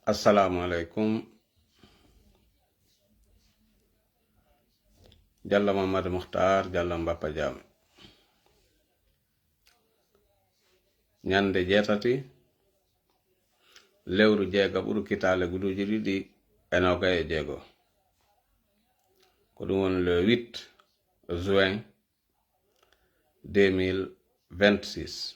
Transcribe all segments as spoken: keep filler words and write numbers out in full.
Assalamu alaikum. Jalla Mamadou Mokhtar, Jalla Mbappa Diame. Ñande jeetati, lewru jeegaɓuru, kitaale guduuji ɗiɗi e noogay e jeego. Ko ɗum woni le huit juin deux mille vingt-six.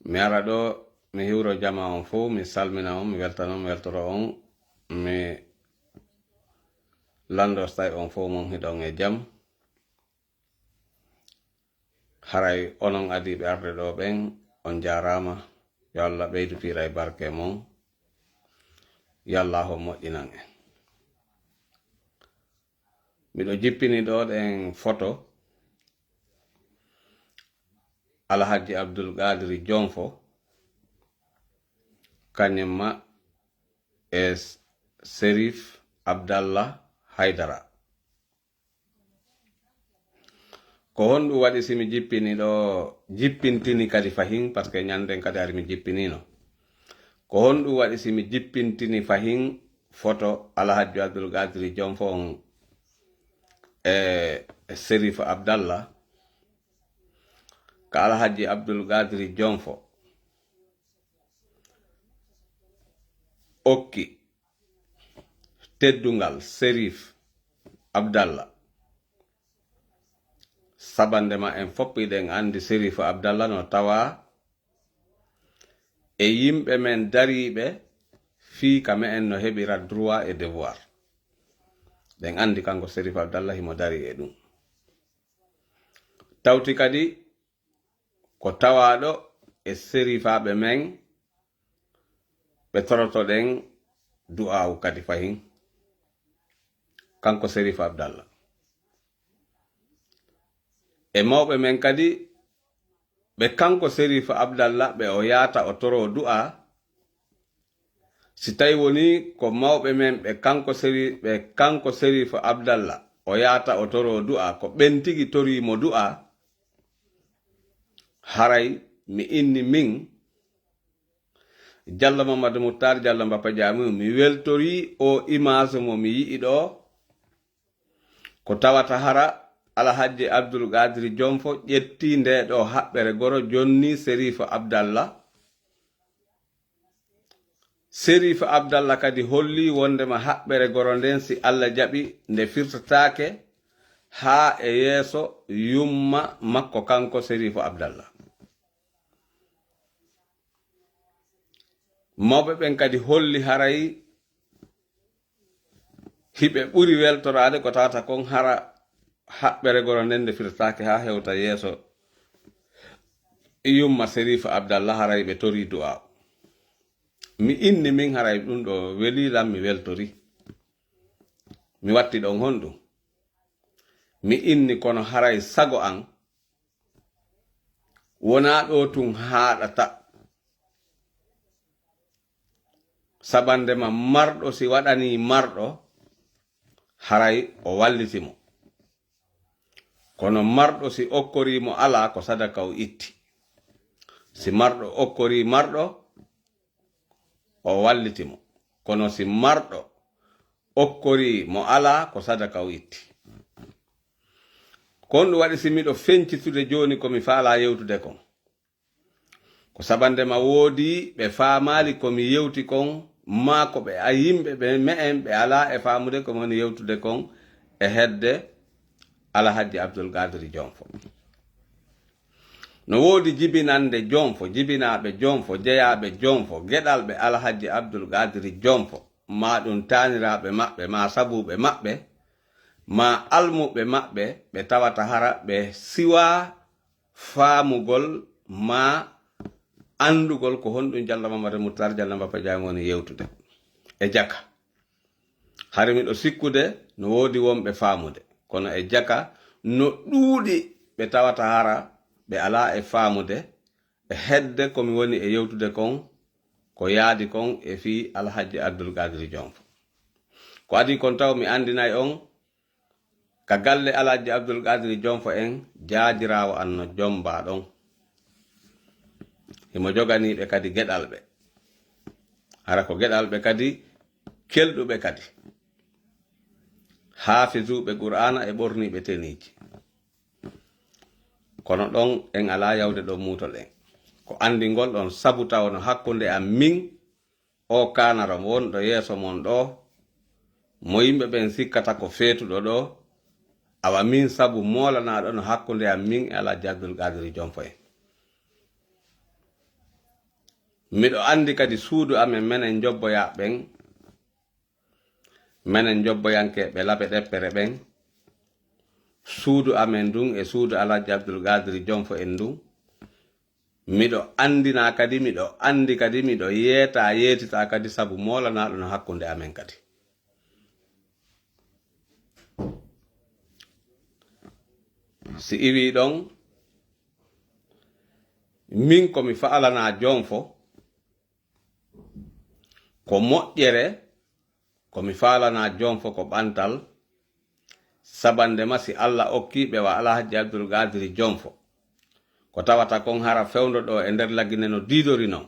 Mi ara ɗo, mi hiwro jama on fof, mi salmina on, mi weltano on, mi weltoro on, mi lanndo so tawi on fof mon hiɗon e jam. Haray onon adiiɓe arde ɗo ɓen, on jaaraama. Yo Allah ɓeydu piira e barke mon. Yo Allah o moƴƴinan en. Miɗo jippini ɗo ɗen foto Alhaji Abdul Qadir Jonfo, kañum ma e Serif Abdallah Haydara. Ko honɗum waɗi si mi jippini ɗo, jippintini kadi fahin, parce que ñanden kadi hari mi jippinino. Ko honɗum waɗi si mi jippintini fahin foto Alhaji Abdul Qadir Jonfo on e Serif Abdallah? Ka Alhaji Abdul Qadir Jonfo okki teddungal Serif Abdallah. Sabande ma en fof hiɗen anndi Serif Abdallah no tawa e yimɓe men dariiɓe fii ka me'en no heɓira droit et devoir. Ɗen anndi kanko Serif Abdallah himo darii e ɗum. Tawti kadi ko tawaaɗo e serifaaɓe men ɓe torotoɗen du'aawu kadi fahin, kanko Serif Abdallah. E mawɓe men kadi, ɓe kanko Serif Abdallah, ɓe o yaata o toroo du'aa, si tawi woni ko mawɓe men ɓe kanko Seri-, ɓe kanko Serif Abdallah, o yaata o toroo du'aa, ko ɓen tigi torii mo du'aa, haray mi inni min, Jalla Mamadou Moutar, Jalla Mbappa Jaamu, mi weltorii o image mo mi yi'i ɗo, ko tawata hara Alhaji Abdul Qadir Jonfo ƴetti nde ɗo haɓɓere goro jonni Serif Abdallah. Serif Abdallah kadi holli wondema haɓɓere goro nden, si Allah jaɓi, nde firtataake haa e yeeso yumma makko kanko Serif Abdallah. Mawɓe ɓen kadi holli haray hiɓe ɓuri weltoraade ko tawata kon hara haɓɓere goro nden nde firtaake haa hewta yeeso yumma Serif Abdallah, haray ɓe torii du'aa. Mi inni min, haray ɗum ɗo welii lan, mi weltori. Mi watti ɗon honɗum? Mi inni kono haray sago an wonaa ɗo tun haaɗata. Sabande ma marɗo si waɗanii marɗo, haray o walliti mo. Kono marɗo si okkorii mo alaa, ko sadaka o itti. Si marɗo okkorii marɗo, o walliti mo. Kono si marɗo okkorii mo alaa, ko sadaka o itti. Kon ɗum waɗi si miɗo fencitude jooni ko mi faalaa yewtude kon. Ko sabande ma woodi ɓe faamaali ko mi yewti kon, maa ko ɓe a yimɓe ɓe me'en ɓe alaa e faamude ko mi woni yewtude kon e hedde Alhaji Abdul Qadir Jonfo. No woodi jibinande Jonfo, jibinaaɓe Jonfo, jeyaaɓe Jonfo, geɗalɓe Alhaji Abdul Qadir Jonfo, maa ɗum taaniraaɓe maɓɓe, maa sabuuɓe maɓɓe, maa almuɓe maɓɓe, ɓe tawata hara ɓe siwaa faamugol maa anndugol ko honɗum Jallo Mamadu Muttar Jallo Mbappa Jaañ woni yewtude e jaka. Hari miɗo sikkude no woodi wonɓe faamude, kono e jaka no ɗuuɗi ɓe tawata hara ɓe alaa e faamude e hedde ko mi woni e yewtude kon, ko yaadi kon e fii Alhaji Abdul Qadiri Jonfo. Ko adii kon taw mi anndinay on ka galle Alhaji Abdul Qadiri Jonfo en, jaajiraawo an no jombaa ɗon. Himo joganii ɓe kadi geɗalɓe. Hara ko geɗalɓe kadi kelɗuɓe kadi. Haafizuuɓe Qur'aana e ɓorniiɓe teniiji. Kono ɗon en alaa yawde ɗon muutol en. Ko anndingol ɗon sabu taw no hakkunde am min, o kaanaro wonɗo yeeso mon ɗo, mo yimɓe ɓen sikkata ko feetuɗo ɗo, awa min sabu moolanaaɗo no hakkunde am min e Alhaji Abdul Qadiri Jonfo en. Miɗo anndi kadi suudu amen menen njobboyaaɓe ɓen, menen njobboyankeeɓe lape ɗeppere ɓen, suudu amen ndun e suudu Alhaji Abdul Qadiri Jonfo en ndun, miɗo anndinaa kadi, miɗo anndi kadi, miɗo yeetaa, yeetitaa kadi, sabu moolanaaɗo no hakkunde amen kadi. Si iwii ɗon, min ko mi faalanaa Jonfo, ko moƴƴere, ko mi faalanaa Jonfo ko ɓantal, sabande ma si Alla okkii ɓe wa Alhaji Abdul Qadiri Jonfo. Ko tawata kon hara fewndo ɗo e nder Lagine no diidori non.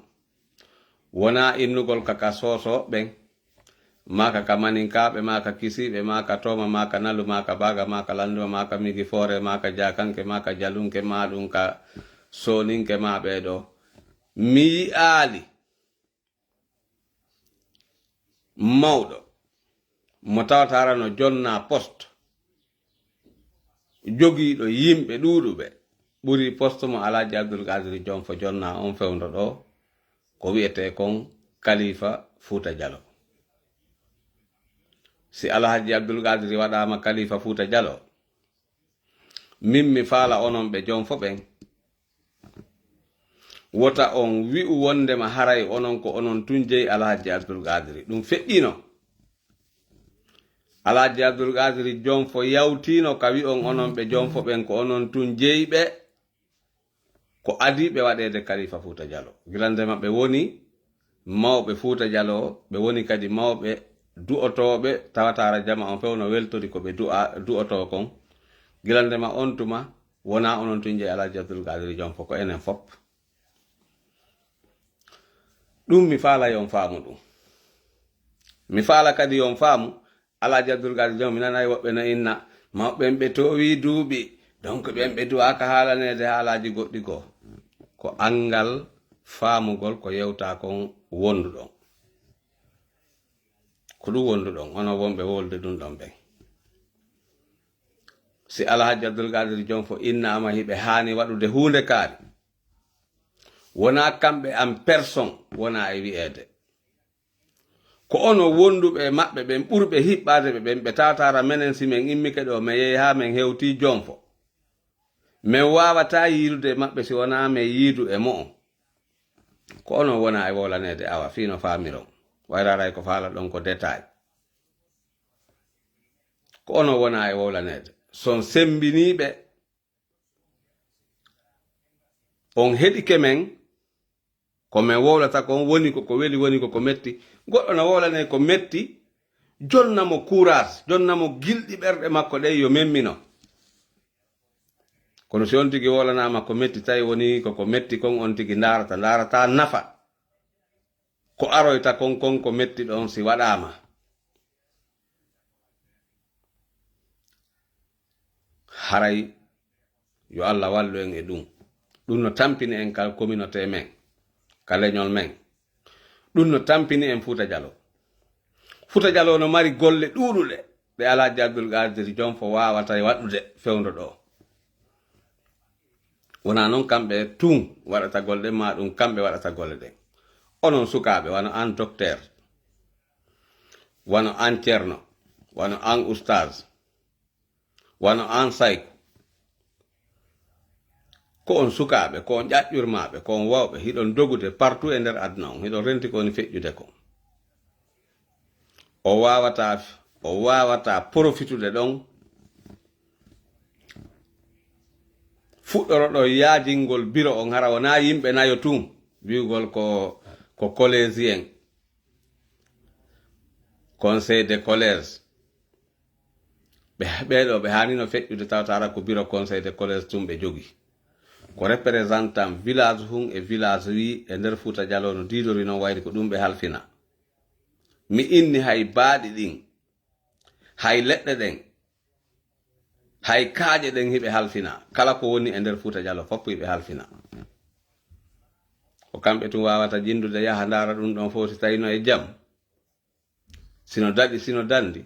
Wonaa innugol ka ka Soosoo ɓen, maa ka ka Maninkaaɓe, maa ka Kisiiɓe, maa ka Tooma, maa ka Nalu, maa ka Baaga, maa ka Lannduma, maa ka Migi Foore, maa ka Jaakanke, maa ka Jalunke, maa ɗum ka Sooninke, maa ɓee ɗo. Mi yi'aali mawɗo mo tawata hara no jonnaa poste, jogiiɗo yimɓe ɗuuɗuɓe, ɓuri poste mo Alhaji Abdul Qadiri Jonfo jonnaa on fewndo ɗo, ko wi'etee kon Kalifa Fuuta Jalo. Si Alhaji Abdul Qadiri waɗaama Kalifa Fuuta Jalo, min mi faala onon ɓe Jonfo ɓen. Wota on wi'u wondema haray onon ko onon tun jeyi Alhaji Abdul Qadiri. Ɗum feƴƴino. Alhaji Abdul Qadiri Jonfo yawtiino ka wi'on onon ɓe Jonfo ɓen ko onon tun jeyi ɓe. Ko adii ɓe waɗeede Kalifa Fuuta Jalo. Gila ndema ɓe woni mawɓe Fuuta Jalo, ɓe woni kadi mawɓe du'otooɓe, tawata hara jama on few no weltori ko ɓe du'a-, du'otoo kon. Gila ndema on tuma, wonaa onon tun jeyi Alhaji Abdul Qadiri Jonfo, ko enen fop. Ɗum mi faala yo on faamu ɗum. Mi faala kadi yo on faamu, Alhaji Abdul Qadiri Jonfo, mi nanay woɓɓe no inna, mawɓe ɓen ɓe toowii duuɓi, donc ɓen ɓe du'aaka haalaneede haalaaji goɗɗi goo. Ko anngal faamugol ko yewtaa kon wonduɗon. Ko ɗum wonduɗon, onon wonɓe wolde ɗum ɗon ɓen. Si Alhaji Abdul Qadiri Jonfo innaama hiɓe haani waɗude huunde kaari, wonaa kamɓe en personne, wonaa e wi'eede. Ko onon wonduɓe e maɓɓe ɓen ɓurɓe hiɓɓaade ɓe ɓen, ɓe tawata hara menen si men immike ɗo, men yehi haa men hewtii Jonfo. Men waawataa yiidude e maɓɓe si wonaa men yiidu e mo'on. Ko onon wonaa e wowlaneede awa fii no faamiron. Wayra haray ko faalaɗon ko détail. Ko onon wonaa e wowlaneede. Si on semmbinii ɓe, on heɗike men, ko men wowlata kon woni ko ko weli, woni ko ko metti. Goɗɗo no wowlanee ko metti, jonna mo courage, jonna mo gilɗi ɓerɗe makko ɗen yo memmino. Kono si on tigi wowlanaama ko metti, tawi woni ko ko metti kon on tigi ndaarata, ndaarata nafa ko aroyta kon, kon ko metti ɗon si waɗaama. Haray yo Allah wallu en e ɗum. Ɗum no tampini en ka communauté men, ka leñol men. Ɗum no tampini en Fuuta Jaloo. Fuuta Jaloo no mari golle ɗuuɗuɗe ɗe Alhaji Abdul Qaadir Jonfo waawata e waɗude fewndo ɗoo. Wonaa noon kamɓe tun waɗata golle ɗen, maa ɗum kamɓe waɗata golle ɗen. Onon sukaaɓe, wano aan docteur, wano aan ceerno, wano aan ustaaz, wano aan sayku, Ko on sukaaɓe, ko on ƴaƴƴurmaaɓe, ko on wawɓe, hiɗon dogude partout e nder aduna on, hiɗon renti ko woni feƴƴude kon. O waawata, o waawata profitude ɗon, fuɗɗoroɗo yaajingol biro on, hara wonaa yimɓe nayo tun, wi'ugol ko, ko collégiens, conseil de collège. Ɓe, ɓeeɗo ɓe haanino feƴƴude tawata hara ko biro conseil de collège tun ɓe jogi. Ko représentant village hun e village wi e nder Fuuta Jaloo no diidori non wayri ko ɗum ɓe halfina. Mi inni hay baaɗi ɗin, hay leɗɗe ɗen, hay kaaƴe ɗen hiɓe halfina. Kala ko woni e nder Fuuta Jaloo fof hiɓe halfina. Ko kamɓe tun waawata jindude yaha ndaara ɗum ɗon fof si tawino e jam. Sino daɗi, sino dandi.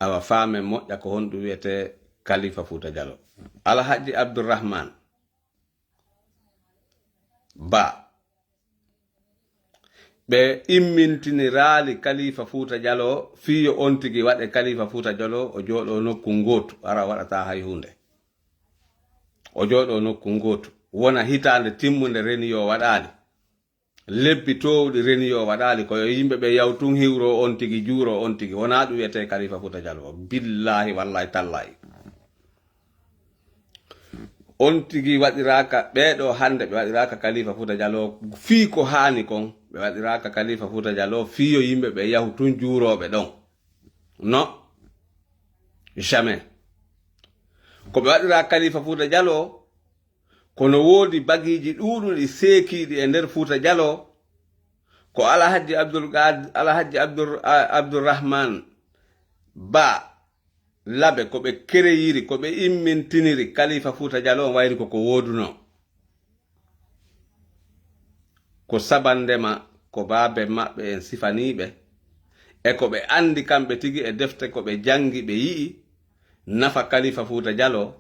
Awa faamen moƴƴa ko honɗum wiyetee Kalifa Fuuta Jaloo. Alhaji Abdurrahman Ba. Ɓe immintiniraali Kalifa Fuuta Jaloo, fii yo on tigi waɗe Kalifa Fuuta Jaloo, o jooɗoo nokku ngootu, hara waɗataa hay huunde. O jooɗoo nokku ngootu. Wona hitaande timmunde reniyo waɗaali. Lebbi toowɗi reniyo waɗaali, ko yo yimɓe ɓe yaw tun hiwroo on tigi, juuroo on tigi. Wonaa ɗum wiyetee Kalifa Fuuta Jaloo. Billaahi, wallaahi, tallaahi. On tigi waɗiraaka, ɓee ɗoo hannde ɓe waɗiraaka Kalifa Fuuta Jaloo fii ko haani kon, ɓe waɗiraaka Kalifa Fuuta Jaloo fii yo yimɓe ɓe yahu tun juurooɓe ɗon. Non, jamais. Ko ɓe waɗiraa Kalifa Fuuta Jaloo, kono woodi bagiiji ɗuuɗuɗi seekiiɗi e nder Fuuta Jaloo, ko Alhajji Abdul Qaad-, Alhajji Abdur-, a-, Abdurrahman Ba Labe ko ɓe kereyiri, ko ɓe immintiniri Kalifa Fuuta Jaloo on wayri ko ko woodunoo. Ko sabandema ko baaben maɓɓe en sifanii ɓe, e ko ɓe anndi kamɓe tigi e defte ko ɓe janngi ɓe yi'i nafa Kalifa Fuuta Jaloo,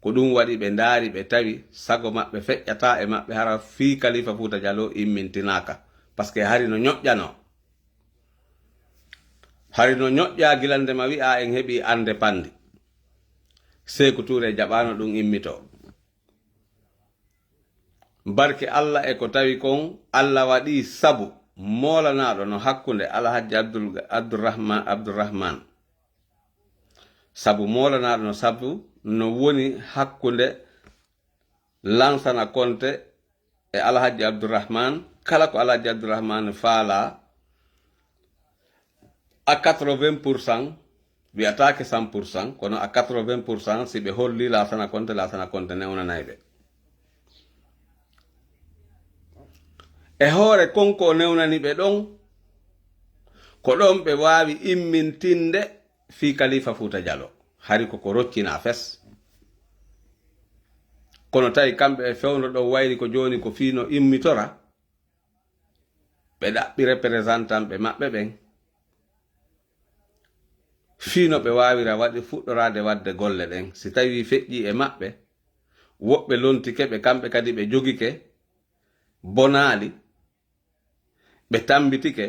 ko ɗum waɗi ɓe ndaari ɓe tawi sago maɓɓe feƴƴataa e maɓɓe hara fii Kalifa Fuuta Jaloo immintinaaka. Parce que hari no ñoƴƴanoo. Hari no ñoƴƴaa gila nde ma wi'aa en heɓii annde panndi. Seeku Tuure jaɓaano ɗum immitoo. Barke Alla e ko tawi kon, Alla waɗii sabu moolanaaɗo no hakkunde Alhajji Abdul, Abdurrahman, Abdurrahman. Sabu moolanaaɗo no sabu no woni hakkunde Lansana Konte e Alhajji Abdurrahman, kala ko Alhajji Abdurrahman faalaa, à quatre-vingts pour cent, wiyataake cent pour cent, kono à quatre-vingts pour cent, si ɓe hollii Lansana Konte, Lansana Konte newnanay ɓe. E hoore kon ko o newnani ɓe ɗon, ko ɗon ɓe waawi immintinde fii Kalifa Fuuta Jaloo. Hari ko ko roccinaa fes. Kono tawi kamɓe e fewndo ɗon wayri ko jooni ko fii no immitora, ɓe ɗaɓɓi représentant ɓe maɓɓe ɓen. Fii no ɓe waawira waɗi fuɗɗoraade waɗde golle ɗen. Si tawii feƴƴii e maɓɓe, woɓɓe lontike ɓe, kamɓe kadi ɓe jogike, bonaali, ɓe tammbitike,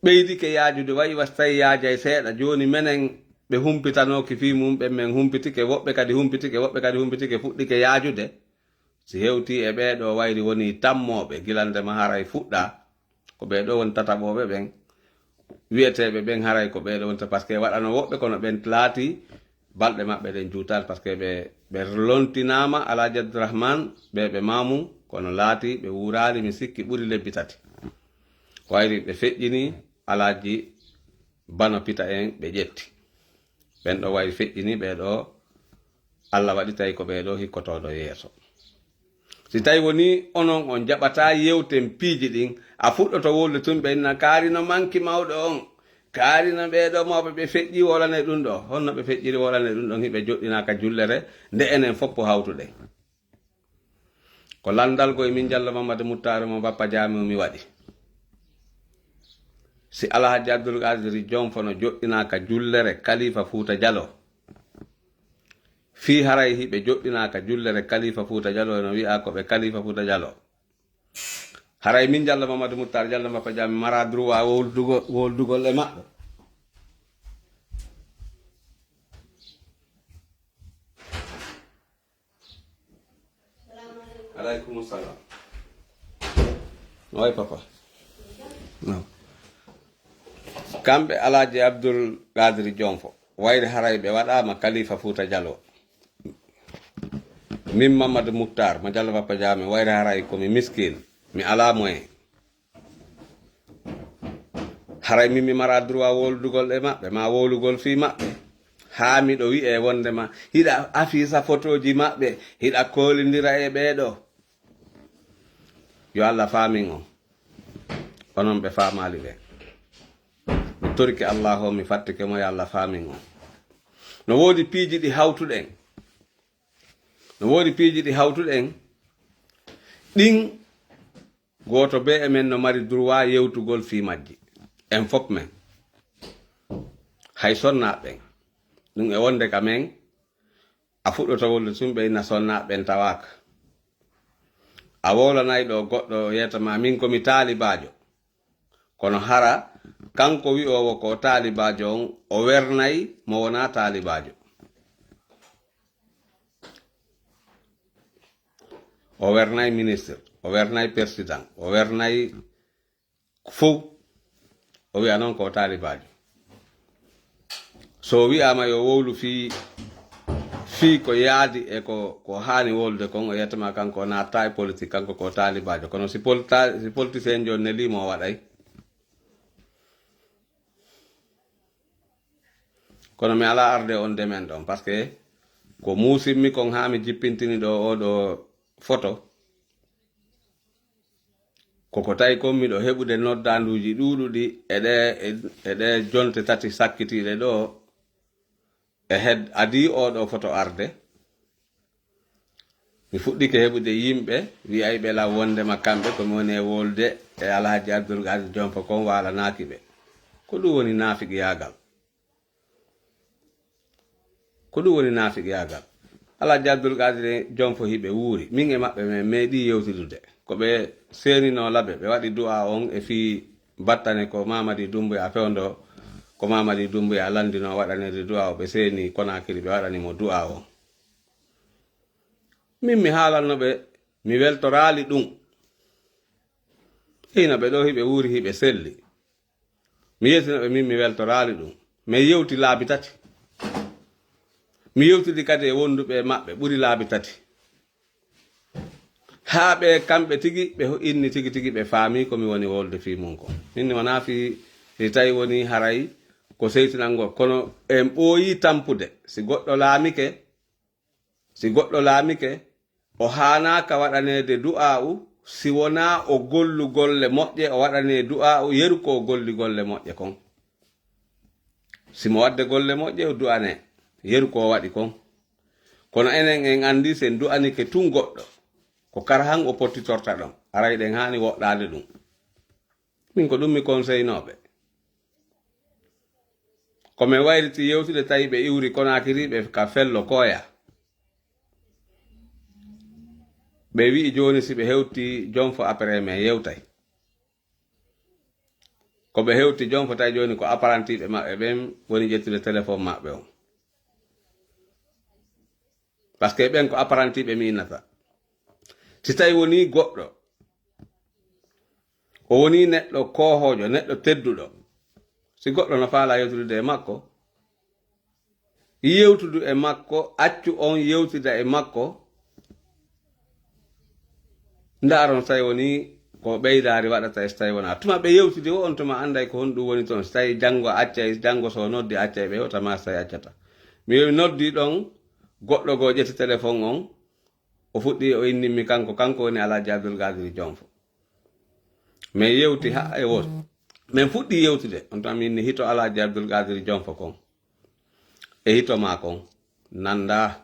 ɓeydike yaajude, wayi was tawi yaajay seeɗa. Jooni menen ɓe humpitanooki fii mum ɓen, men humpitike, woɓɓe kadi humpitike, woɓɓe kadi humpitike, fuɗɗike yaajude. Si hewtii e ɓee ɗoo wayri wonii tammooɓe, gila nde ma haray fuɗɗaa, ko ɓee ɗoo woni tataɓooɓe ɓen, wiyeteeɓe ɓen haray ko ɓee ɗoo woni ta-, parce que waɗano woɓɓe kono ɓen laatii balɗe maɓɓe ɗen juutaali, parce que ɓe, ɓe lontinaama Alaaji Abdurahman, ɓe, ɓe maamum, kono laatii ɓe wuuraali, mi sikki ɓuri lebbi tati. Wayri ɓe feƴƴini Alaaji Bano Pita en, ɓe ƴetti. Ɓen ɗoo wayri feƴƴini ɓee ɗoo, Alla waɗi tawi ko ɓee ɗoo hikkotooɗo yeeso. Si tawi woni onon on jaɓataa yewten piiji ɗin, a fuɗɗoto wolde tun ɓe inna kaari no manki mawɗo on, kaari no ɓee ɗoo mawɓe ɓe feƴƴi wolane ɗum ɗoo. Honno ɓe feƴƴiri wolane ɗum ɗon hiɓe joɗɗinaa ka jullere nde enen foppo hawtuɗen? Ko lanndal go e min Jallo Mamadu Muttaare mo Bappa Jaamiu mi waɗi. Si Alhaji Abdul Qadir Jonfo no joɗɗinaa ka jullere Kalifa Fuuta Jaloo, fii haray hiɓe joɗɗinaa ka jullere Kalifa Fuuta Jaloo, no wi'aa ko ɓe Kalifa Fuuta Jaloo. Haray min Jallo Mamadu Muttaare Jallo Bappa Jaamiu mi maraa droit wowludugol, wowludugol e maɓɓe. Aleykum salam. Way papa. No. Kamɓe Alaaji Abdul Qadiri Jonfo, wayde haray ɓe waɗaama Kalifa Fuuta Jaloo. Min Mamadou Moutar, mo Jallo Papa Jaame, wayde haray ko mi miskin, mi alaa moyen. Haray min mi mara droit wowludugol e maɓɓe, ma wowlugol fii maɓɓe. Haa miɗo wi'e wondema hiɗa afisa fotooji maɓɓe, hiɗa koolindira e ɓeeɗo. Yo Allah faamin on. Onon ɓe faamaali ɓe. Mi torike Allah on, mi fattike mo, yo Allah faamin on. No woodi piiji ɗi hawtuɗen. No woodi piiji ɗi hawtuɗen. Ɗin gooto bee e men no mari droit yewtugol fii majji. En fop men. Hay sonnaaɓe ɓen. Ɗum e wonde ka men, a fuɗɗoto wolde tun ɓe inna sonnaaɓe ɓen tawaaka. A wowlanay ɗo goɗɗo yeetama min ko mi taalibaajo. Kono hara kanko wi'oowo ko taalibaajo on, o wernay mo wonaa taalibaajo. O wernay ministre, o wernay président, o wernay fow. O wi'a noon ko o taalibaajo. So wi'aama yo wowlu fii, fii ko yaadi e ko, ko haani wowlude kon, o yettama kanko o naatta e politique, kanko ko o taalibaajo. Kono si pol-, ta-, si politicien jo nelii mo, o waɗay. Kono mi alaa arde on demen ɗon, parce que ko muusimmi kon haa mi jippintini ɗo oo ɗo foto, koko tawi kon miɗo heɓude noddaanduuji ɗuuɗuɗi e ɗe, e, e ɗe jonte tati sakkitiiɗe ɗo, e hed-, adii oo ɗo foto arde. Mi fuɗɗike heɓude yimɓe wi'ayɓe lan wondema kamɓe ko mi woni e wolde e Alhaji Abdul Qadir Jonfo kon waalanaaki ɓe. Ko ɗum woni naafiqiyaagal. Ko ɗum woni naafiqiyaagal. Alhaji Abdul Qadir Jonfo hiɓe wuuri. Min e maɓɓe men meeɗi yewtidude. Ko ɓe seeninoo laɓe, ɓe waɗi du'a on e fii battane ko Mamadi Dumbuya fewndo, ko Mamadi Dumbuya landinoo waɗaneede du'a o, ɓe seeni Konakiri, ɓe waɗani mo du'a on. Min mi haalanno ɓe, mi weltoraali ɗum. Hino ɓe ɗo hiɓe wuuri, hiɓe selli. Mi yeetino ɓe, min mi weltoraali ɗum. Min yewti laabi tati. Mi yewtidi kadi e wonduɓe e maɓɓe ɓuri laabi tati. Haa ɓe kamɓe tigi, ɓe inni tigi tigi ɓe faami ko mi woni wolde fii mum kon. Min wonaa fii, si tawi woni haray ko seytinangol, kono en ɓooyi tampude. Si goɗɗo laamike, Si goɗɗo laamike, o haanaaka waɗaneede du'aa'u, si wonaa o gollu golle moƴƴe, o waɗanee du'aa'u yeru ko o golli golle moƴƴe kon. Si mo waɗde golle moƴƴe, o du'anee yeru ko o waɗi kon. Kono enen en anndi si en du'anike tun goɗɗo, ko kar han o pottitorta ɗon. Aray ɗen haani woɗɗaade ɗum. Min ko ɗum mi conseilnoo ɓe. Ko min wayliti yewtude tawi ɓe iwri Konakiri ɓe ka fello koya. Ɓe wi'i jooni si ɓe hewti Jonfo après min yewtay. Ko ɓe hewti Jonfo tawi jooni ko apparantiiɓe maɓɓe ɓen woni ƴettude téléphone maɓɓe on. Parce que ɓen ko apparantiiɓe mi innata. Si tawi woni goɗɗo, o woni neɗɗo koohoojo, neɗɗo tedduɗo. Si goɗɗo no faala yewtude e makko, yewtudu e makko, accu on yewtida e makko, ndaaron si tawi woni ko ɓeydaari waɗata e si tawi wonaa. Tuma ɓe yewtidi o, on tuma annday ko honɗum woni toon. Si tawi janngo accay, janngo so noddi accay ɓe hewta ma si tawi accata. Mi noddi ɗon, goɗɗo goo ƴetti téléphone on, o fuɗɗi o innimmi kanko, kanko woni Alhaji Abdul Qadir Jonfo. Min yewti haa e won. Min fuɗɗi yewtude, on tuma mi inni hito Alhaji Abdul Qadir Jonfo kon. E hito ma kon. Nanndaa.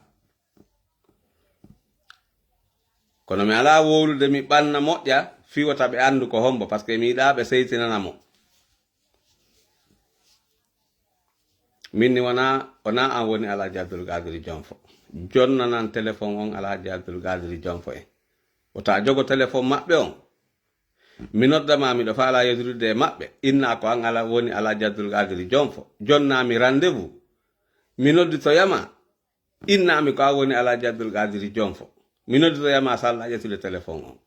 Kono mi alaa wowlude mi ɓanna moƴƴa fii wota ɓe anndu ko hombo, parce que mi yiɗaa ɓe seytinana mo. Min ni wonaa, wonaa an woni Alhaji Abdul Qadir Jonfo. Jonnanan téléphone on Alhaji Abdul Qadir Jonfo en. Wota jogo téléphone maɓɓe on. Mi nodda ma, miɗo faalaa yewtidude e maɓɓe. Innaa ko an ala woni Alhaji Abdul Qadir Jonfo. Jonnaa mi rendez-vous. Mi nodditoya ma. Innaa mi ko an woni Alhaji Abdul Qadir Jonfo. Mi nodditoya ma so Allah ƴettude téléphone on.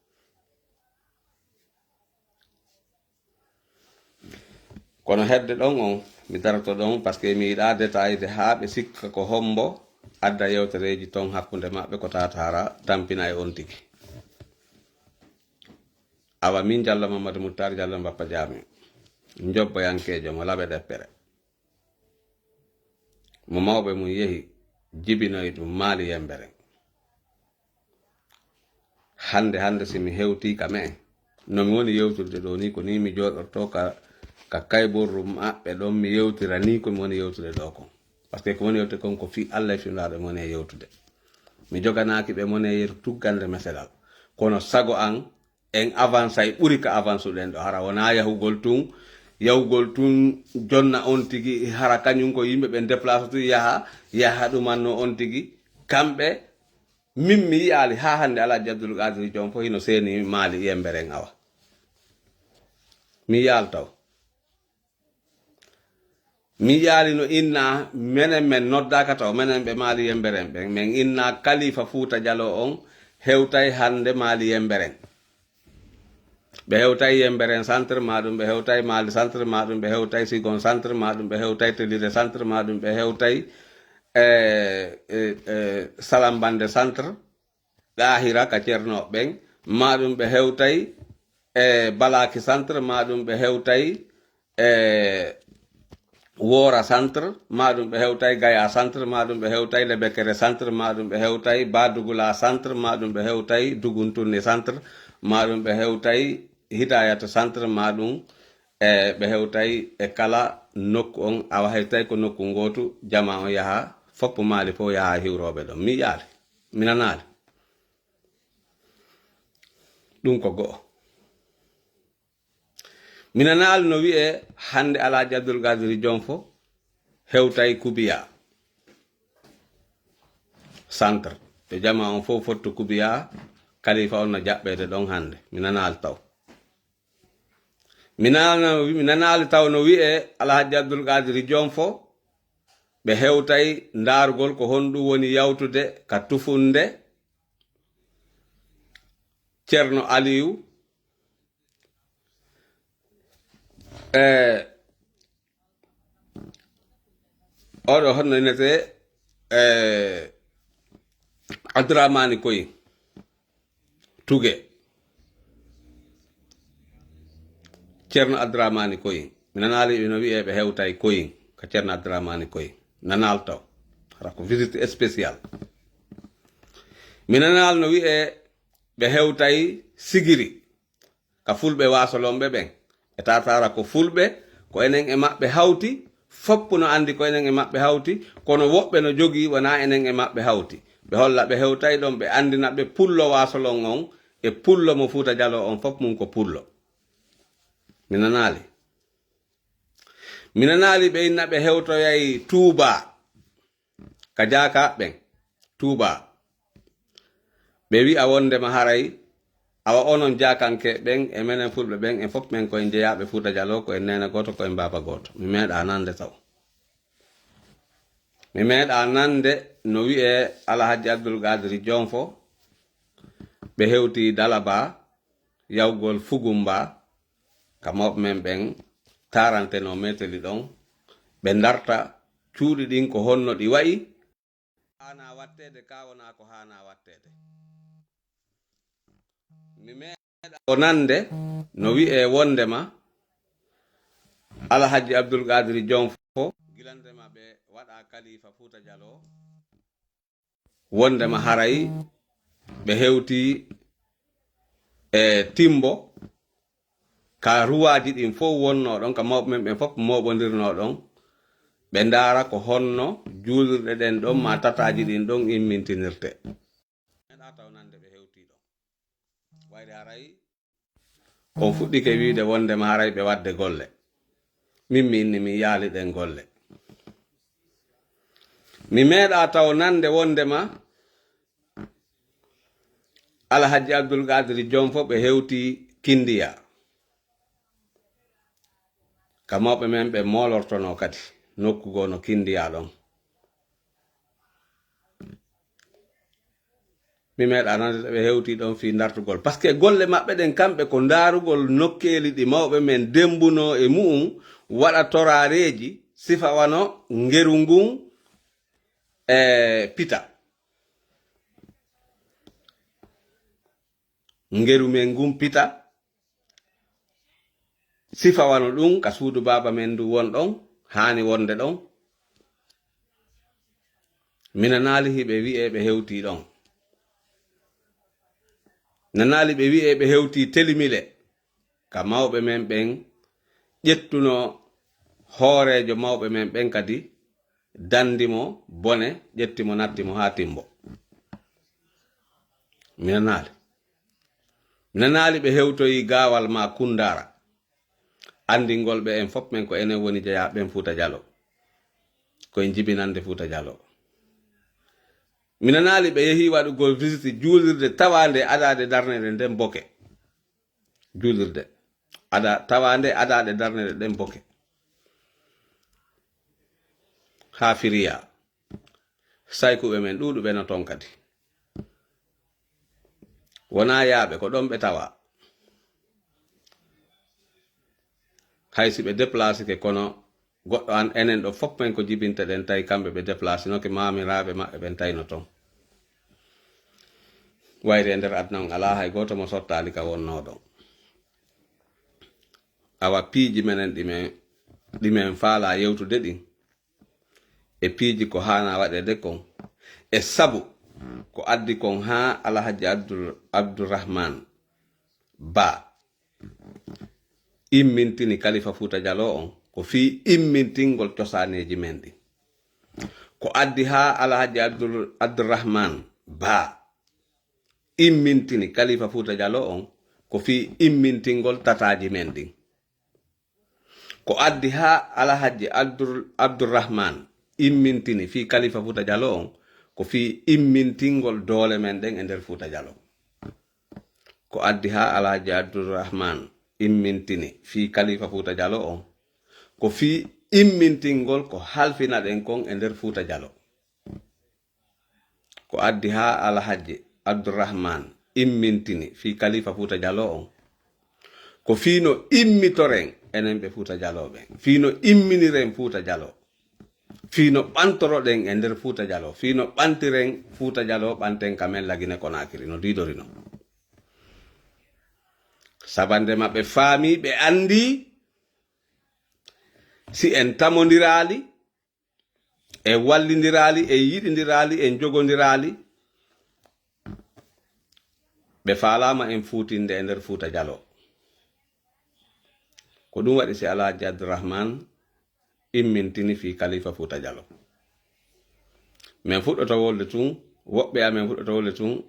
Kono hedde ɗon on, mi daroto ɗon, parce que mi yiɗaa détail de haa ɓe sikka ko hombo adda yewtereeji ton hakkunde maɓɓe ko tatara tampina e on tigi. Awa min Jallo Mamadou Moutar Jallo Mbappa Jaami, njobboyankeejo mo laɓe ɗeppere. Mo mawɓe mum yehi, jibinoyi ɗum Maali Yembere. Hannde, hannde, si mi hewtii ka me'e, no mi woni yewtude ɗoo nii, ko nii mi jooɗortoo ka, ka kayborru maɓɓe ɗon, mi yewtira nii ko mi woni yewtude ɗoo kon. Parce que ko woni yewtude kon ko fii Allah e fii Nulaaɗo mi woni e yewtude. Mi joganaaki ɓe mone yeru tuggande meselal. Kono sago an, en avansay ɓuri ka avansuɗen ɗo. Hara wonaa yahugol tun, yahugol tun jonna on tigi, hara kañum ko yimɓe ɓen déplace tun yaha, yaha ɗumanno on tigi. Kamɓe, min mi yi'aali haa hannde Alhaji Abdul Qadir Joom fof hino seeni Maali Yemberen awa. Mi yi'aali taw. Mi yi'aali no inna, menen men noddaaka taw, menen ɓe Maali Yemberen ɓen, men inna Kalifa Fuuta Jaloo on hewtay hannde Maali Yemberen. Ɓe hewtay Yemberen centre, maa ɗum ɓe hewtay Maali centre, maa ɗum ɓe hewtay Sigon centre, maa ɗum ɓe hewtay Telile centre, maa ɗum ɓe hewtay, eh, eh, eh, Salambande centre, Ɗaahira ka Ceerno ɓen, maa ɗum ɓe hewtay, eh, Balaaki centre, maa ɗum ɓe hewtay, eh, Woora centre, maa ɗum ɓe hewtay Gaya centre, maa ɗum ɓe hewtay Lebekere centre, maa ɗum ɓe hewtay Badugula centre, maa ɗum ɓe hewtay Duguntunni centre, maa ɗum ɓe hewtay Hidayata centre, maa ɗum, eh, ɓe hewtay e kala nokku on, awa hewtay ko nokku ngootu, jama on yaha, foppu Maali fof yaha hiwrooɓe ɗon. Mi yi'aali, mi nanaali. Ɗum ko go'o. Mi nanaali no wi'ee hannde Alhaji Abdul Qadir Jonfo hewtay Kubiya centre. Ɓe jama on fof fottu Kubiya, kalifa on no jaɓɓeede ɗon hannde. Mi nanaali taw. Mi nana-, mi nanaali taw no wi'ee Alhaji Abdul Qadir Jonfo ɓe hewtay ndaarugol ko honɗum woni yawtude ka tufunde Ceerno Aliyu, e oɗo honno innetee, e Abdurahmani Koyi Tuge. Ceerno Abdurahmani Koyi. Mi nanaali no wi'ee ɓe hewtay Koyi ka Ceerno Abdurahmani Koyi. Nanaali taw. Hara ko visite spéciale. Mi nanaali no wi'ee ɓe hewtay Sigiri ka fulɓe waasolonɓe ɓen. E tatara ko fulɓe, ko enen e maɓɓe hawti, foppu no anndi ko enen e maɓɓe hawti, kono woɓɓe no jogii wonaa enen e maɓɓe hawti. Ɓe holla ɓe hewtay ɗon, ɓe anndina ɓe pullo waasolon on e pullo mo Fuuta Jaloo on, fop mum ko pullo. Mi nanaali. Mi nanaali ɓe inna ɓe hewtoyay Tuuba. Ka jaakaaɓe ɓen, Tuuba, ɓe wi'a wonndema haray, awa onon jaakanke ɓen e menen fulɓe ɓen, en fof men ko en jeyaaɓe Fuuta Jaloo, ko en neene gooto, ko en baaba gooto. Mi meeɗaa nande taw. Mi meeɗaa nande no wi'ee Alhaji Abdul Qaadiri Jonfo, ɓe hewti Dalaba, yawgol Fugumba, ka mawɓe men ɓen taarantenoo meeteli ɗon, ɓe ndarta cuuɗi ɗin ko honno ɗi wa'i, haanaa watteede, kaa wonaa ko haanaa watteede. Mi meeɗaa o nande no wi'ee wonndema Alhaji Abdul Qaadiri Jonfo, gilantema ɓe waɗa kalifa Fuuta Jaloo, wonndema haray ɓe hewti e Timbo, ka ruwaaji ɗin fof wonnoo ɗon, ka mawɓe men ɓen fof mooɓondirnoo ɗon, ɓe ndaara ko honno juulirɗe ɗen ɗon maa tataaji ɗin ɗon immintinirte. Meeɗaa taw nande ɓe hewti ɗon. Wayde haray on fuɗɗike wiide wonndema haray ɓe waɗde golle. Min mi inni mi yaali ɗen golle. Mi meeɗaa taw nande wonndema Alhaji Abdul Qaadiri Jonfo ɓe hewti Kindiya. Ka mawɓe men ɓe moolortonoo kadi nokku goo no Kindiya ɗon. Mi meeɗa nande ɓe hewti ɗon fii dartugol. Parce que golle maɓɓe ɗen kamɓe ko ndaarugol nokkeeli ɗi mawɓe men dembunoo e mu'un, waɗa toraareeji, sifa wano ngeru ngun e pita. Ngeru men ngun pita, sifa wano ɗun ka suudu baaba men ndu won ɗon, haani wonde ɗon. Mi nanaali hiɓe wi'ee ɓe hewtii ɗon. Nanaali ɓe wi'ee ɓe hewtii Telimile, ka mawɓe men ɓen ƴettuno hooreejo mawɓe men ɓen kadi dandi mo bone, ƴetti mo, natti mo haa timbo. Mi nanaali. Mi nanaali ɓe hewtoyi gaawal maa Kundaara. Anndingol ɓe en fof men ko enen woni jeyaaɓe ɓen Fuuta Jaloo. Ko en jibinande Fuuta Jaloo. Mi nanaali ɓe yehi waɗugol visite juulirde tawaande adaade darnere nden Boke. Juulirde ada tawaande adaade darnere ɗen Boke. Haa Firiya. Saykuɓe men ɗuuɗuɓe no ton kadi. Wonaa yaaɓe, ko ɗon ɓe tawaa. Hay si ɓe deplaasike, kono goɗɗo an, enen ɗo fof men ko jibinteɗen, tawi kamɓe ɓe deplaasinoke, maamiraaɓe maɓɓe ɓen tawi no ton. Wayri e nder aduna on alaa hay gooto mo sottaali ka wonnoo ɗon. Awa piiji menen ɗi men, ɗi men faalaa yewtude ɗin, e piiji ko haanaa waɗeede kon, e sabu ko addi kon haa Alhaji Abdul, Abdurrahman Ba immintini Kalifa Fuuta Jaloo on, ko fii immintingol cosaaneeji men ɗin. Ko addi haa Alhaji Abdul, Abdurrahman Ba immintini Kalifa Fuuta Jaloo on, ko fii immintingol tataaji men ɗin. Ko addi haa Alhaji Abdur, Abdurrahman immintini fii Kalifa Fuuta Jaloo on, ko fii immintingol doole men ɗen e nder Fuuta Jaloo. Ko addi haa Alhaji Abdurrahman immintini fii Kalifa Fuuta Jaloo on, ko fii immintingol ko halfinaɗen kon e nder Fuuta Jaloo. Ko addi haa Alhaji Abdurrahman immintini fii Kalifa Fuuta Jaloo on, ko fii no immitoren enen ɓe Fuuta Jaloo ɓen, fii no imminiren Fuuta Jaloo, fii no ɓantoroɗen e nder Fuuta Jaloo, fii no ɓantiren Fuuta Jaloo, ɓanten ka men Lagine Konaakiri no diidori non. Sabande maɓɓe faami, ɓe anndi si en tamondiraali, en wallindiraali, en yiɗindiraali, en jogondiraali, ɓe faalaama en fuutinde e nder Fuuta Jaloo. Ko ɗum waɗi si Alhaji Abdurrahman immintini fii Kalifa Fuuta Jaloo. Men fuɗɗoto wolde tun, woɓɓe amen fuɗɗoto wolde tun,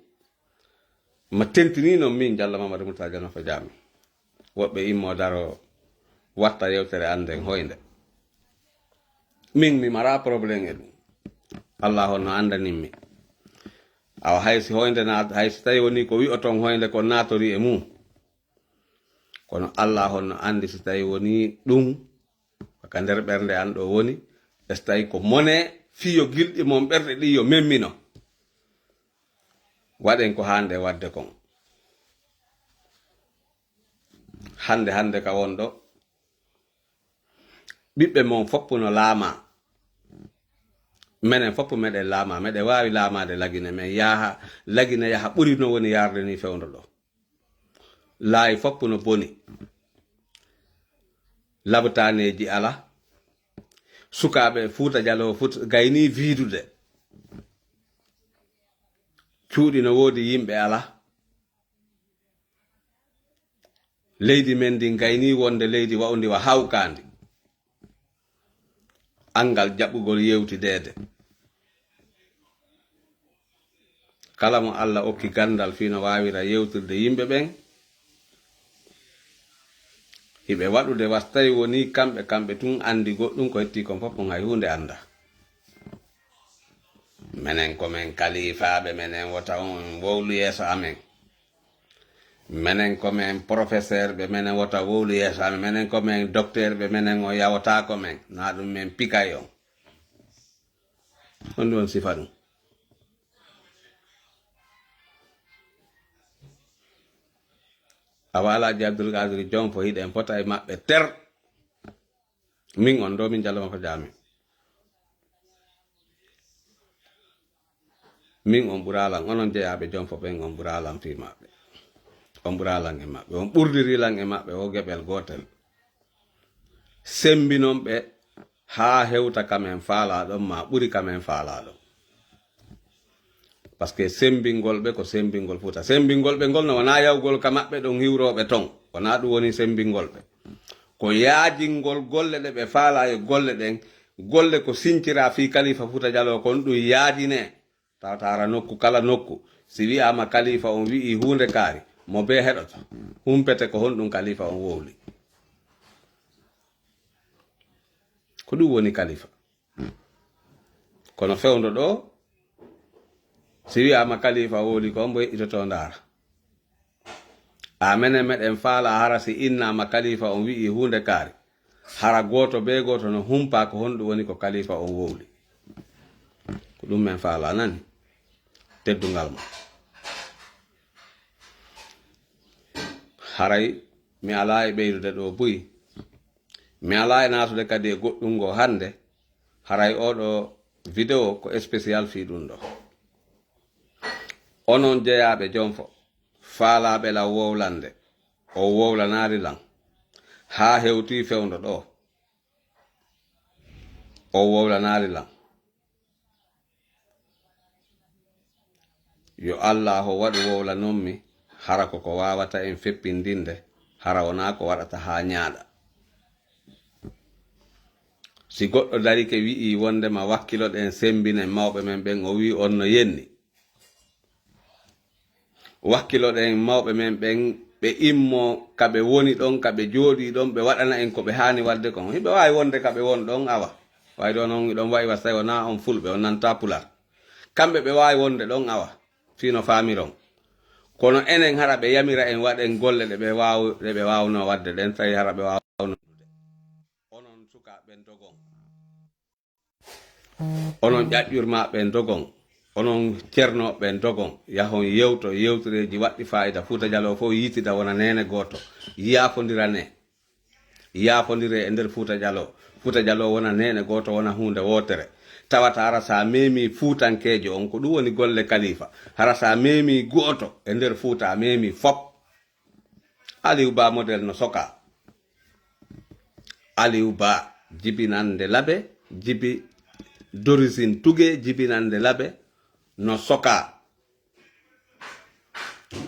ma tentinii non min Jalla Mamadu Murtala Janafa Jaami. Woɓɓe immoo daro watta yewtere annden hoynde. Min mi maraa problème e ɗum. Allah honno anndanin mi. Awa hay si hoynde naat, hay si tawi woni ko wi'oton hoynde kon naatorii e mum. Kono Allah honno anndi si tawi woni ɗum ka nder ɓernde an ɗo woni, e si tawi ko mone fii yo gilɗi mon ɓerɗe ɗi yo memmino. Waɗen ko haanɗe waɗde kon. Hannde, hannde ka won ɗo, ɓiɓɓe mon fof no laamaa. Menen fof meɗen laamaa, meɗen waawi laamaade Lagine, men yaha, Lagine yaha ɓuri no woni yaarde ni fewndo ɗo. Laayi fof no boni. Labtaaneeji alaa. Sukaaɓe Fuuta Jaloo fof gaynii viidude. Cuuɗi no woodi, yimɓe alaa. Leydi men ndin gaynii wonde leydi wa'undi wa hawkaandi. Anngal jaɓɓugol yewtideede. Kala mo Allah okki ganndal fii no waawira yewtirde yimɓe ɓen, hiɓe waɗude, wa si tawi wonii kamɓe, kamɓe tun anndi goɗɗum, ko heddii kon fof on hay huunde anndaa. Menen ko men kaliifaaɓe, menen wota on wowlu yeeso amen. Menen ko men professeur ɓe, menen wota wowlu yeeso amen. Menen ko men docteur ɓe, menen o yawotaako men. Na ɗum men pikay on. Honɗum on sifa ɗum? Awa Alaaji Abdul Qadir Jonfo, hiɗen fota e maɓɓe ter. Min on ɗo, min jallama ko jaamin. Min on ɓuraalan, onon jeyaaɓe Jonfo ɓen, on ɓuraalan fii maɓɓe. On ɓuraalan e maɓɓe. On ɓurdirilan e maɓɓe o geɓel gootel. Sembinon ɓe haa hewta ka men faalaa ɗon, maa ɓuri ka men faalaa ɗon. Parce que sembingol ɓe ko sembingol Fuuta. Sembingol ɓe ngol no wonaa yawgol ka maɓɓe ɗon hiwrooɓe ton. Wonaa ɗum woni sembingol ɓe. Ko yaajingol golle ɗe ɓe faalaa e golle ɗen. Golle ko sincira fii Kalifa Fuuta Jaloo kon ɗum yaajinee. Tawata hara nokku kala nokku, si wi'aama kalifa on wi'ii huunde kaari, mo bee heɗoto, humpete ko honɗum kalifa on wowli. Ko ɗum woni kalifa. Kono fewndo ɗo, si wi'aama kalifa wowli ko, mbo yeƴƴitoto ndaara. Aa menen meɗen faalaa hara si innaama kalifa on wi'ii huunde kaari, hara gooto bee gooto no humpaa ko honɗum woni ko kalifa on wowli. Ko ɗum men faalaa, nani? Teddungal mo. Haray mi alaa e ɓeydude ɗo buy. Mi alaa e naatude kadi e goɗɗum ngo hannde. Haray oɗo video ko spécial fii ɗum ɗo. Onon jeyaaɓe Jonfo, faalaaɓe lan wowlande, o wowlanaali lan. Haa hewtii fewndo ɗo, o wowlanaali lan. Yo Allaahu waɗu wowlanon mi, hara ko ko waawata en feppindinde, hara wonaa ko waɗata haa ñaaɗa. Si goɗɗo darike wi'ii wondema wakkiloɗen sembinen mawɓe men ɓen, o wi'i on no yenni. Wakkiloɗen mawɓe men ɓen, ɓe immo ka ɓe woni ɗon, ka ɓe jooɗii ɗon, ɓe waɗana en ko ɓe haani waɗde kon. Hiɓe waawi wonde ka ɓe woni ɗon awa. Wawi ɗo non hiɗon wa'i wa tawi wonaa on fulɓe, on nanta pular. Kamɓe ɓe waawi wonde ɗon awa, fii no faamiron. Kono enen hara ɓe yamira en waɗen golle ɗe ɓe waaw-, ɗe ɓe waawno waɗde ɗen, tawi hara ɓe waawno. Onon sukaaɓe ɓen dogon. Onon ƴaƴƴurmaaɓe ɓen dogon. Onon cernooɓe ɓen dogon. Yahon yewto yewtereeji waɗɗi faayida. Fuuta Jaloo fof yiitida wona neene gooto. Yaafondirane. Yaafondiree e nder Fuuta Jaloo. Fuuta Jaloo wona neene gooto, wona huunde wootere. Tawata hara sa meemi fuutankeejo on, ko ɗum woni golle kalifa. Hara sa meemi gooto e nder Fuuta, a meemi fop. Aliou Ba model no soka. Aliou Ba, jibinande labe, jibi d'origine tuge, jibinande labe, no soka.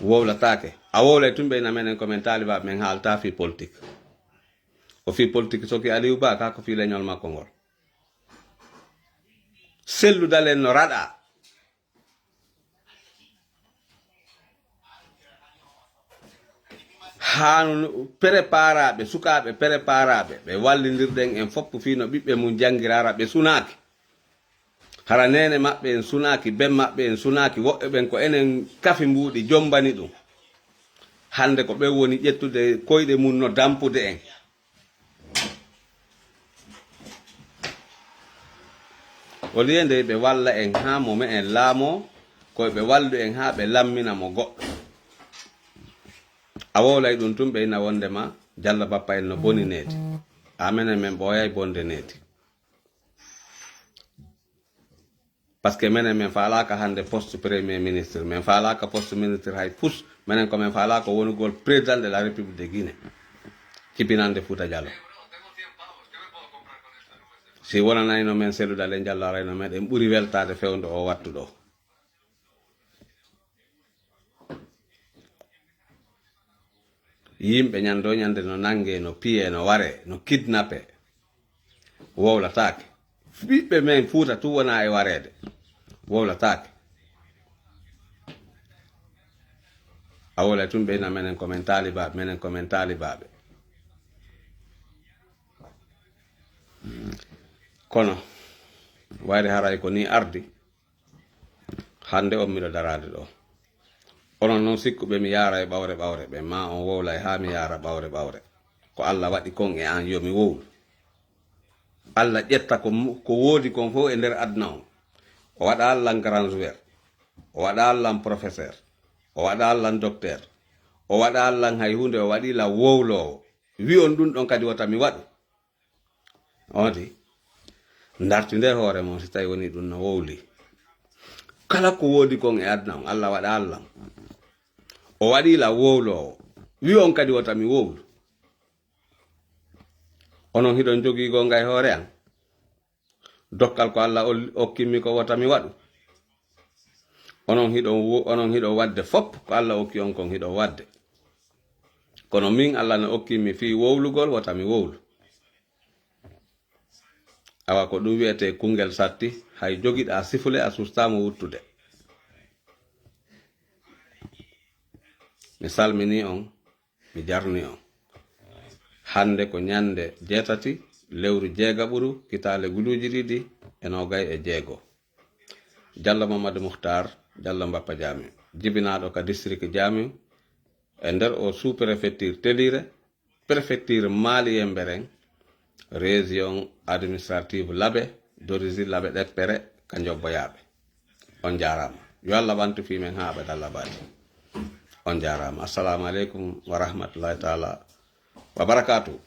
Wowlataake. A wowlay tun ɓe ina menen ko men taalibaaɓe men haalta fii politik. Ko fii politik soki Aliou Ba, ka ko fii leñol makko ngol. Selludalen no raɗa. Haa no preparaaɓe, sukaaɓe preparaaɓe, ɓe wallindirɗen en fof fii no ɓiɓɓe mum janngirara, ɓe sunaaki. Hara neene maɓɓe en sunaaki, ben maɓɓe en sunaaki, woɓɓe ɓen ko enen kafi mbuuɗi jombani ɗum. Hannde ko ɓen woni ƴettude koyɗe mum no dampude en. Au lieu nde ɓe walla en haa mo me'en laamoo, ko ɓe wallu en haa ɓe lammina mo goɗɗo. A wowlay ɗum tun ɓe ina wondema Jalla Bappa en no boni needi. A menen men ɓooyay bonde needi. Parce que menen men faalaaka hannde poste premier ministre, men faalaaka poste ministre hay fus, menen ko men faalaaka wonugol président de la République de Guinée, jibinande Fuuta Jaloo. Si wonanayno men sellude Alain Diallo arayno meɗen ɓuri weltaade fewndo o wattu ɗo. Yimɓe ñande o ñande no nange, no piye, no ware, no kidnappe. Wowlataake. Ɓiɓɓe men Fuuta tun wona e wareede. Wowlataake. A wowlay tun ɓe ina menen ko men taalibaaɓe, menen ko men taalibaaɓe. Kono, wayde haray ko ni ardi, hannde on miɗo daraade ɗo. Onon non sikkuɓe mi yaara e ɓawre ɓawre, ɓe ma on wowlay haa mi yaara ɓawre ɓawre. Ko Alla waɗi kon e an yo mi wowlu. Alla ƴetta ko mu-, ko woodi kon fof e nder aduna on. O waɗa Alla grand joueur. O waɗa Alla professeur. O waɗa Alla docteur. O waɗa lan hay huunde, o waɗi lan wowloowo. Wi'on ɗun ɗon kadi wota mi waɗu. Oodi, ndartinde hoore mon si tawi woni ɗun no wowli. Kala ko woodi kon e aduna on, Alla waɗa lan. O waɗi lan wowloowo. Wi'on kadi wota mi wowlu. Onon hiɗon jogii goonga e hoore an? Dokkal ko Alla ol-, okkimmi ko wota mi waɗu. Onon hiɗon wo-, onon hiɗon waɗde fop ko Alla okki on kon hiɗon waɗde. Kono min Alla no okkimmi fii wowlugol wota mi wowlu. Awa ko ɗun wi'etee kungel satti, hay jogiɗaa sifule a sustaama wuttude. Mi salminii on, mi jarnii on. Hannde ko ñannde jeetati, lewru jeegaɓuru, kitaale guluuji ɗiɗi e noogay e jeego. Jallo Mamadu Muhtar, Jallo Mbappa Jaami, jibinaaɗo ka district Jaami, e nder o sous-préfecture Teliire, préfecture Mali e Mbereng, région administrative Labe, d'origine Labe Ɗeppere, ka Njobboyaaɓe. On jaaraama. Yo Alla ɓantu fii men haa abada Alla baati. On jaaraama. Assalaamu aleykum wa rahmatullahi taala wa barakaatuhu.